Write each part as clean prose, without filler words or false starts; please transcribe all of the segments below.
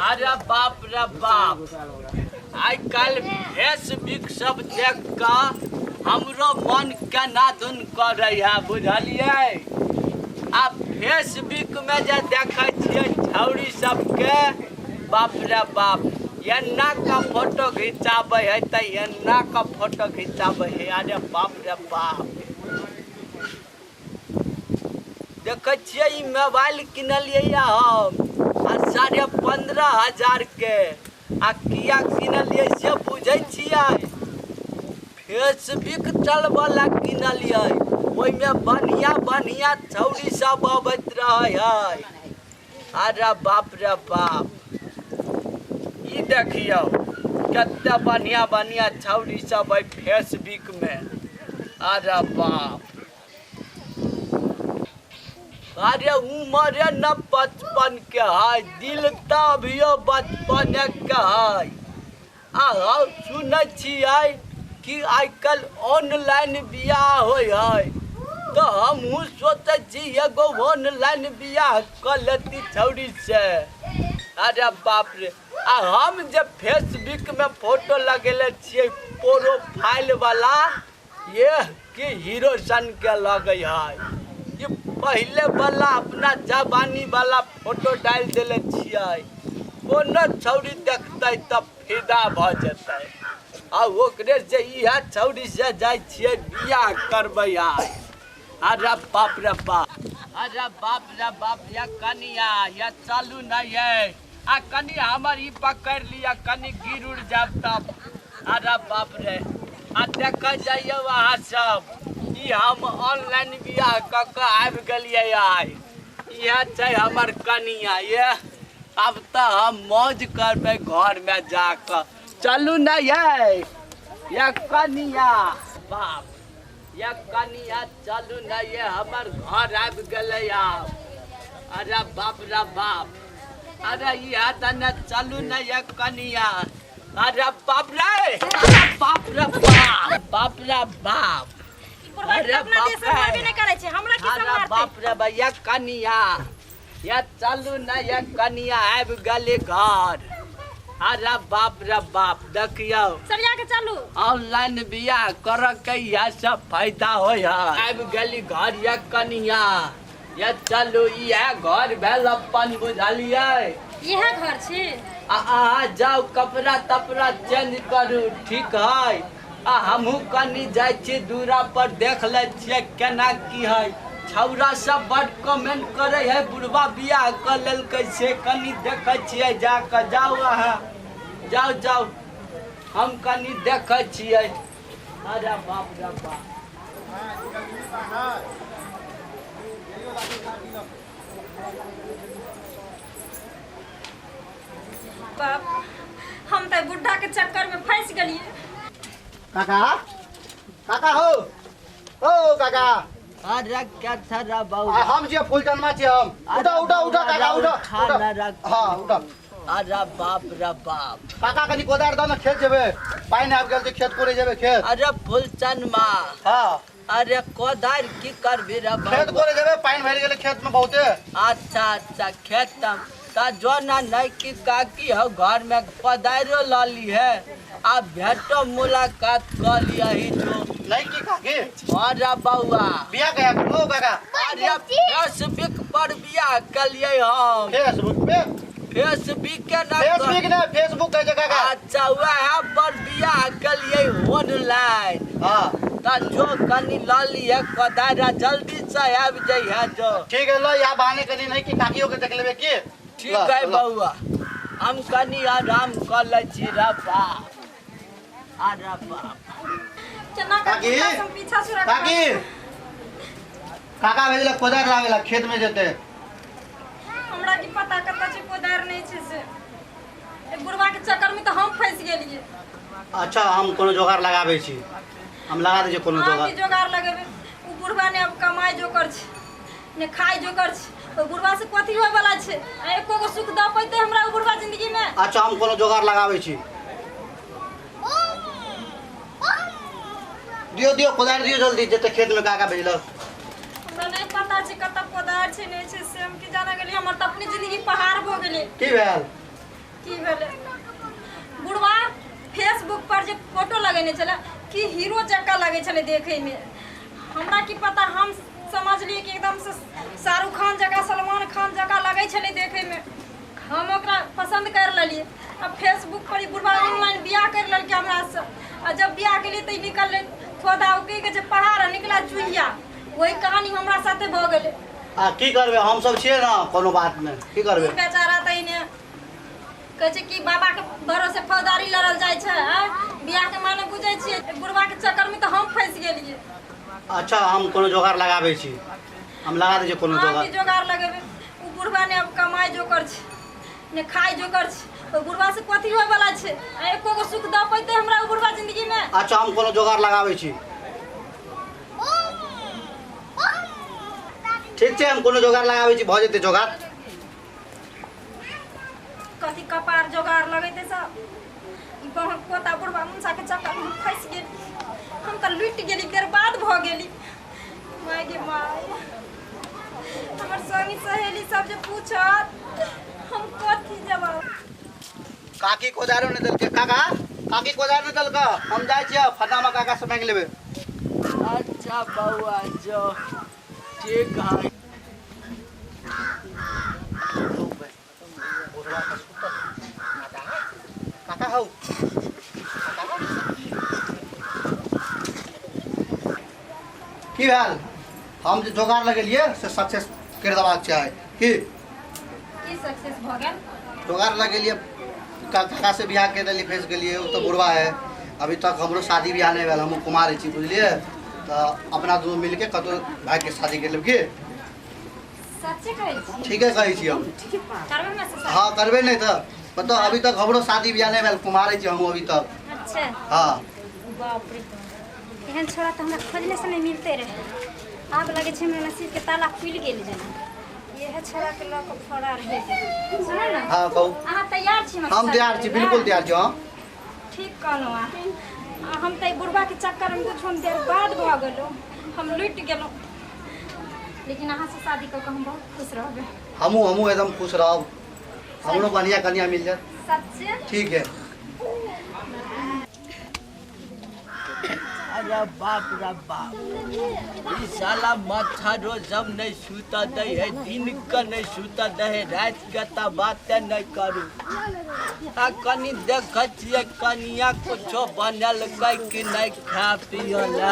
अरे बाप रे बाप, आइ काल्हि फेसबुक सब देख कऽ हमरो मन केना धुन करै है, बुझलियै? आ फेसबुक में जे देखै छियै छौड़ी सबके, बाप रे बाप, एना का फोटो घिचाबै है तऽ एना का फोटो घिचाबै है। अरे बाप रे बाप, देखै छियै ई मोबाइल किनलियै हम आ 15,500 के, आ किया किनलियै से बुझै छियै? फेसबुक चलबऽ ला किनलियै, ओहिमे बढ़िया बढ़िया छौड़ी सब अबैत रहै है। अरे बाप रे बाप, ई देखियौ कते बढ़िया बढ़िया छौड़ी सब है फेसबुक में। अरे बाप, अरे उमरे न 55 के है, दिल तऽ अभियो बचपन के है। आ हम सुनै छियै कि आइ काल्हि ऑनलाइन बियाह होइ है, तऽ हमहूँ सोचै छी एगो ऑनलाइन बियाह कऽ लेती छौड़ी से। अरे बाप रे, आ हम जे फेसबुक में फोटो लगेले छियै प्रोफाइल वाला, ये कि हीरो सन के लगै है। ये पहले वाला अपना जवानी वाला फोटो डालि देले छियै, कोनो छौड़ी देखतै तऽ फिदा भऽ जेतै। आ ओकरे से इएह छौड़ी से जाइ छियै बियाह करबै आइ। अरे बाप रे बाप, अरे बाप रे बाप, या कनिया या चलू नहीं है, आ कनि हमर ई पकड़ि लिअ, कनि गिर उड़ जायब तब। अरे बाप रे, आ देखै जाइयौ अहाँ सब, ई हम ऑनलाइन बियाह कऽ कऽ आबि गेलियै आइ। इएह छै हमर कनिया, ये आब तऽ हम मौज करबै घरमे जाकऽ। चलू ने यै, या कनिया बाप, या कनिया चलू ने, ये हमर घर आबि गेलै आब। अरे बाप रे बाप, अरे इएह तऽ ने, चलू ने ये कनिया। अरे बाप रे, अरे बाप रे बाप, बाप रे बाप, अरे बाप रे, नहि करै छै हमरा की अरे सम्हारतै? बाप रे भैया कनिया, या चलू ने ये कनिया, आबि गेली घर। अरे बाप रे बाप, देखियौ सरिया के चलू। ऑनलाइन बियाह करऽ के इएह सब फायदा होइ है। आबि गेली घर ये कनिया, या चलू, इएह घर भेल अपन, बुझलियै? इएह घर छी। आ अहाँ जाउ कपड़ा तपड़ा चेंज करू, ठीक है? आ हमहूँ कनि जाइ छी दूरा पर, देख लै छियै केना की है। छौड़ा सब बड कमेंट करै है, बुढ़वा बियाह कऽ लेलकै से, कनि देखै छियै जाकऽ। जाउ अहाँ, जाउ जाउ, हम कनि देखै छियै। अरे बाप रे बाप, बाप, हम तऽ बुढ़ा के चक्कर में फंस गेलियै। काका, काका हो, ओ काका। अरे क्या था रे बउआ? आ हम छियै फूलचनमा छियै हम। उठो उठो उठो काका, उठो उठा उठो। न रख। हाँ उठो। अरे बाप रे बाप, काका कनि कोदारि दऽ ने, खेत जेबै, पानि आबि गेल छै, खेत कोड़े जेबै खेत। अरे फूलचनमा, हाँ अरे कोदारि की करबी रे खेत बउआ? कोड़े जेबै, पानि भरि गेलै खेत में बहुते। अच्छा अच्छा, खेत तऽ जो ना नहीं की काकी हो घर में कोदारियो लऽ ली है, आ भेटो मुलाकात कऽ लियही जो। नहीं की काकी? अरे बउआ, बियाह कहिया करबो काका? अरे फेसबुक पर बियाह केलियै हम। फेसबुक पे? फेसबुक के ना फेसबुक ने फेसबुक कहै छै काका। अच्छा, वएह पर बियाह केलियै ऑनलाइन। हाँ तऽ जो कनि लऽ लिहे कोदारि, जल्दी से आबि जइहे जो। ठीक है, ल यहाँ बहाने कनि नहीं की काकियो के देख लेबै की। ठीक है बउआ, हम कनि आराम कऽ लै छी रे बाप। अरे बाप, केना के काकी? बुढ़ा से हम पीछा छुड़ा काकी, काका भेजलक कोदारि लाबै ला, खेत में जेतै। हमरा की पता कतऽ छै कोदारि नहि छै से। ए बुढ़वा के चक्कर में तऽ हम फंस गेलियै। अच्छा, हम कोनो जोगाड़ लगाबै छी, हम लगा दै छियै कोनो अहाँ जोगाड़। की जोगाड़ लगेबै? ओ बुढ़वा ने अब कमाइ जोकर छै ने खाइ जोकर छै। ओहि बुढ़वा से कथी होय वाला छै? आ एको गो सुख दऽ पैतै हमरा ओ बुढ़वा जिंदगी में? अच्छा, हम कोनो जोगाड़ लगाबै छी। दियो दियो कोदारि दियो जल्दी, जेतै खेत में काका भेजलक। हमरा नहि पता छै कतऽ कोदारि छै नहि छै से, हम की जाने गेलियै। हमर तऽ अपने जिंदगी पहाड़ भऽ गेलै। की भेल? की भेलै बुढ़वा फेसबुक पर जे फोटो लगेने छलै कि हीरो जकाँ लगै छलै देखैमे। हमरा की पता, हम समझलियै कि एकदम से शाहरुख खान जकाँ सलमान खान जकाँ लगै छलै देखैमे। हम ओकरा पसन्द कर लेलियै। आ फेसबुक पर ई बुढ़वा ऑनलाइन बियाह कर लेलकै हमरासँ। आ जब बियाह केलियै तऽ ई निकललै खोदा की कहै छै पहाड़ आ निकला चुहिया। वही कहानी हमरा साथे भऽ गेलै। आ की करबै, हम सब छियै ने, कोनो बात नहि, की करबै। बेचारा तऽ एने कहै छै कि बाबाके भरोसे फौजदारी लड़ल जाइ छै। आँय बियाहके माने बुझै छियै? बुढ़वाके चक्करमे तऽ हम फँसि गेलियै। अच्छा, हम कोनो जोगाड़ लगाबै छी, हम लगा दै छियै कोनो अहाँ जोगाड़। की जोगाड़ लगेबै? ओ बुढ़वा ने अब कमाइ जोकर छै ने खाइ जोकर छै। ओहि बुढ़वा से कथी होय वाला छै? आ एको गो सुख दऽ पैतै हमरा ओ बुढ़वा जिंदगी में? अच्छा, हम कोनो जोगाड़ लगाबै छी। ठीक छै, हम कोनो जोगाड़ लगाबै छी, भऽ जेतै जोगाड़। कथी कपार जोगाड़ लगेतै सब? ई बहक पोता बुढ़वा मुनसा के चक्कर में हम फँसि गेली। हम तऽ लुटि गेली, बर्बाद भऽ गेली। माय गे माय, हमर संगी सहेली सब जे पूछत हम कथी जवाब? काकी कोदारो नहि देलकै काका, काकी कोदारो नहि देलकै। हम जाइ छियै फलामा काका से मांगि लेबै। अच्छा बौआ, जो ठीक है। काका हौ, की भेल? हम जे जोगाड़ लगेलियै से सक्सेस करि देबाक चाही की? की सक्सेस भऽ गेल? जोगाड़ लगेलियै, काका से बियाह करि लेलियै, फँसि गेलियै। ओ तऽ बुढ़वा है, अभी तक हमरो शादी बियाह नहि भेल, हमहूँ कुमार छी, बुझलियै? तऽ अपना दुनू मिलके कतहु भागिके शादी करि लेब की? सच्चे कहै छी? ठीके कहै छी हम। करबै हमरा से शादी? हँ, करबै नहि तऽ बताउ। अभी तक हमरो शादी बियाह नहि भेल, कुमारे छी हमहूँ अभी तक। अच्छा। हँ। बाप रे, एहन छोड़ा तऽ हमरा खोजने से नहि मिलते रहे। आब लगै छै हमरा नसीब के ताला खुलि गेल जेना। इएह छोड़ाके लऽ कऽ फरार भऽ गेल। सुनू ने। हँ, कहू। अहाँ तैयार छी हमरा हम शादी तैयार छी। करै लए? बिल्कुल तैयार छी, हँ। ठीक कहलहुँ अहाँ। आ हम तऽ ई बुढ़बाके चक्करमे कुछ हम बर्बाद भऽ गेलहुँ, हम लुटि गेलहुँ। लेकिन अहाँसँ शादी कऽ कऽ हम बहुत खुश रहबै। हमहूँ एकदम खुश रहब, हमरो बढ़िआँ कनिया मिल जायत। सच्चे? ठीक है। अरे बाप रे बाप, ई साला मच्छरो सब नहीं सुता दे है। दिन के नहीं सुता दे है, रात के तऽ बाते नहीं करू। आ कनी देखै छियै कनिया कुछो बनेलकै कि नहीं खा पिय ला।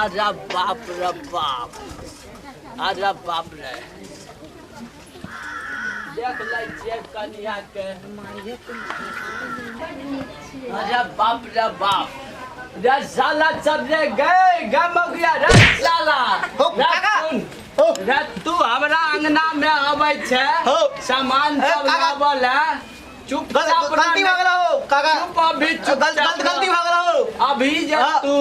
अरे बाप रे बाप, अरे बाप रे, देख लै छियै कनिया के। अरे बाप रे बाप रे, साला सब रे गए गम गया रे साला। हो, रे काका। सुन, हो। रे तू हमरा अंगना में आबै छै हो। सामान ए, सब काका। लाबल है, चुपचाप गलती भऽ गेल हो काका। चुप अभी, चुप। गलती भऽ गेल हो। अभी जे हाँ। तू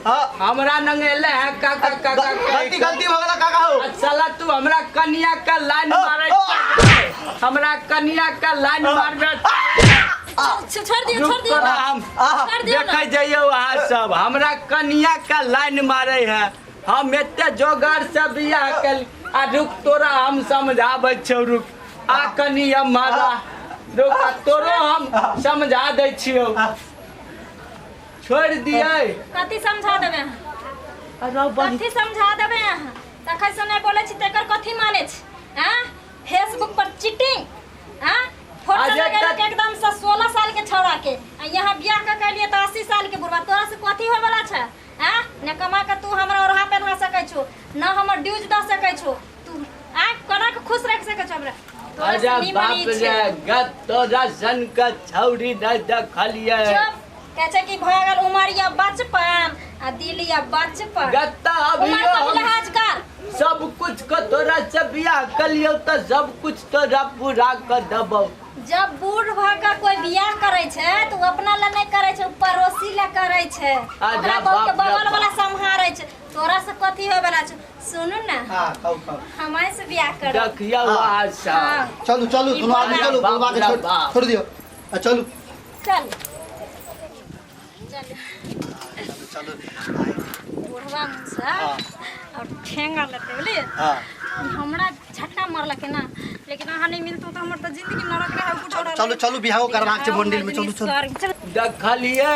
हाँ। हमरा नंग एले है काका काका गलती गलती भऽ गेल काका हो। आ साला तू हमरा कनिया का लाइन हो, मारे हो। हमरा कनिया का लाइन मारबे? छोड़ दियौ, छोड़ दियौ। रुक तोरा हम आहा। छोड़ दियौ ने। देखै जइयौ अहाँ सब, हमरा कनिया का लाइन मारे है। हम एते जोगाड़ से बियाह कल आ रुक, तोरा हम समझाबै छियौ, रुक। आ कनि हम मारा, रुक, आ तोरो हम समझा दै छियौ। छोड़ि दियै। कथी समझा देबै अहाँ? कथी समझा देबै अहाँ? तखन से नहि बोलै छी तेकर कथी माने छी? आँ, फेसबुक पर चीटिंग, आँ फोटो अरे लगेलक एकदम से 16 साल के छौड़ा के, आ यहाँ बियाह कऽ के एलियै तऽ 80 साल के बुढ़वा। तोरा से कथी होय वाला छै? आँ, ने कमा के तू हमरा ओढ़ा पहिना सकै छो, न हमर ड्यूज दऽ सकै छो तू। आँ, कोना के खुश राखि सकै छो हमरा? तोरा से अरे निमन बाप ई छै। रे, गत तोरा सन के छौरी नहि देखलियै। चुप। कहै छै कि भऽ गेल उमर या बचपन आ दिल या बचपन। गत्ता उमर अभियो का भी हम लिहाज कर। सब कुछ के तोरा से बियाह कलियौ तऽ सब कुछ तोरा पूरा कर देबौ। जब बूढ़ भऽ के कोई बियाह करै छै तऽ ओ अपना लए नहि करै छै, ओ पड़ोसी लए करै छै। ओकरा बाप बहु के रे बगल बाप। वाला सम्हारै छै। तोरा से कथी होय वाला छै? सुनू ने। हाँ, कहू कहू। हमारे से बियाह करो। देखियौ हाँ। अहाँ सब। हाँ। चलू चलू, दुनू आदमी चलू। बाप बुढ़वा के रे छोड़ बाप। छोड़ दियौ आ चलू। चल चल। चलू। बुढ़वा मुसा हाँ। और ठेंगा लेते, बुझलिए? हाँ। हमरा झटका मारलक ना, लेकिन अहाँ नहीं मिलतो तो हमर त जिंदगी नरक रहे। उठो चलू चलू बियाहो करबाक छै मंदिर में, चलू चलू। देखलिए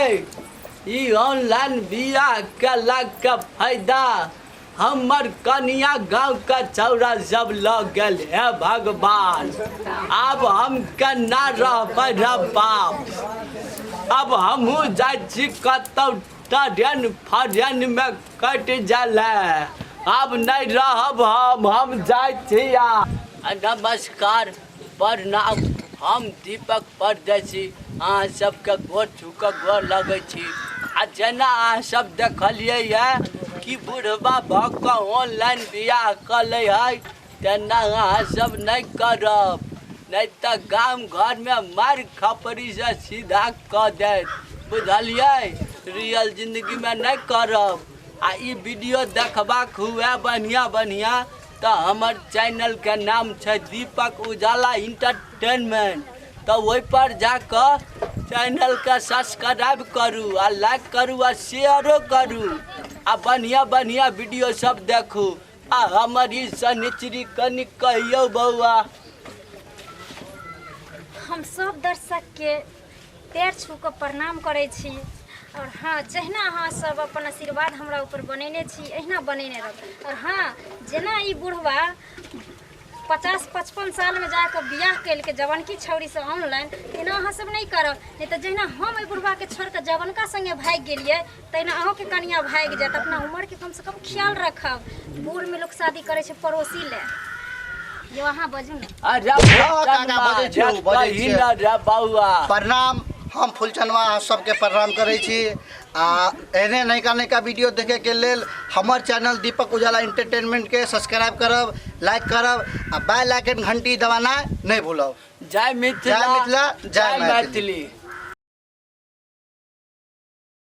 ई ऑनलाइन बियाह केला के फायदा हमर कनिया गाँव के चौरा सब लग गेल। हे भगवान आब हम केना रहबै रे बाप, अब हमहूँ जाइ छी कतौ ट्रेन फरेन में कटि जाले, आब नहीं रहब हम जाइ छी। नमस्कार प्रणाम, हम दीपक परदेसी अहाँ सबके गोर छू कऽ गोर लगै छी। आ जेना अहाँ सब देखलियै ये कि बुढ़बा भऽ कऽ ऑनलाइन बियाह कऽ लै है, तेना अहाँ सब नहीं करब, नहीं तऽ गाम घरमे मारि खपड़ीसँ सीधा कऽ देत, बुझलियै? रियल जिंदगीमे नहीं करब। आ ई वीडियो देखबाक हुए बढ़िया बढ़िया तऽ हमर चैनलके नाम छै दीपक उजाला इंटरटेनमेंट, तऽ ओहिपर जाकऽ चैनलके सब्सक्राइब करू आ लाइक करू आ शेयरो करू आ बढ़िया बढ़िया वीडियो सब देखू। आ हमर ई शनिचरी कनि कहियौ बौआ। हम सब दर्शक के पैर छू कऽ प्रणाम करै छी। और हाँ, जहिना अहाँ सब अपन आशीर्वाद हमरा ऊपर बनेने छी अहिना बनेने रहब। और हाँ, जेना ई बुढ़वा 50-55 साल में जाकर बियाह केलकै जवानकी छौड़ी से ऑनलाइन, तेना अहाँ सब नहीं करब। नहीं तो जहिना हम एहि बुढ़वा के छोड़ के जवानका संगे भागि गेलियै तहिना अहूँके कनिया भागि जायत। अपना उम्र के कम से कम ख्याल रखब। बूढ़ में लोग शादी करै छै पड़ोसी ले। यो अहाँ बजू ने। अरे काका, बजै छियौ, बजै कही ना रे बौआ। प्रणाम, हम फुलचनवा अहाँ सबके प्रणाम करै छी। आ एहने नयका नयका वीडियो देखे के लेल हमर चैनल दीपक उजाला एंटरटेनमेंट के सब्सक्राइब करब, लाइक करब आ बेल आइकन घंटी दबाना नहीं भूलब। जय मिथिला, जय मिथिला, जय मैथिली। मैथिली।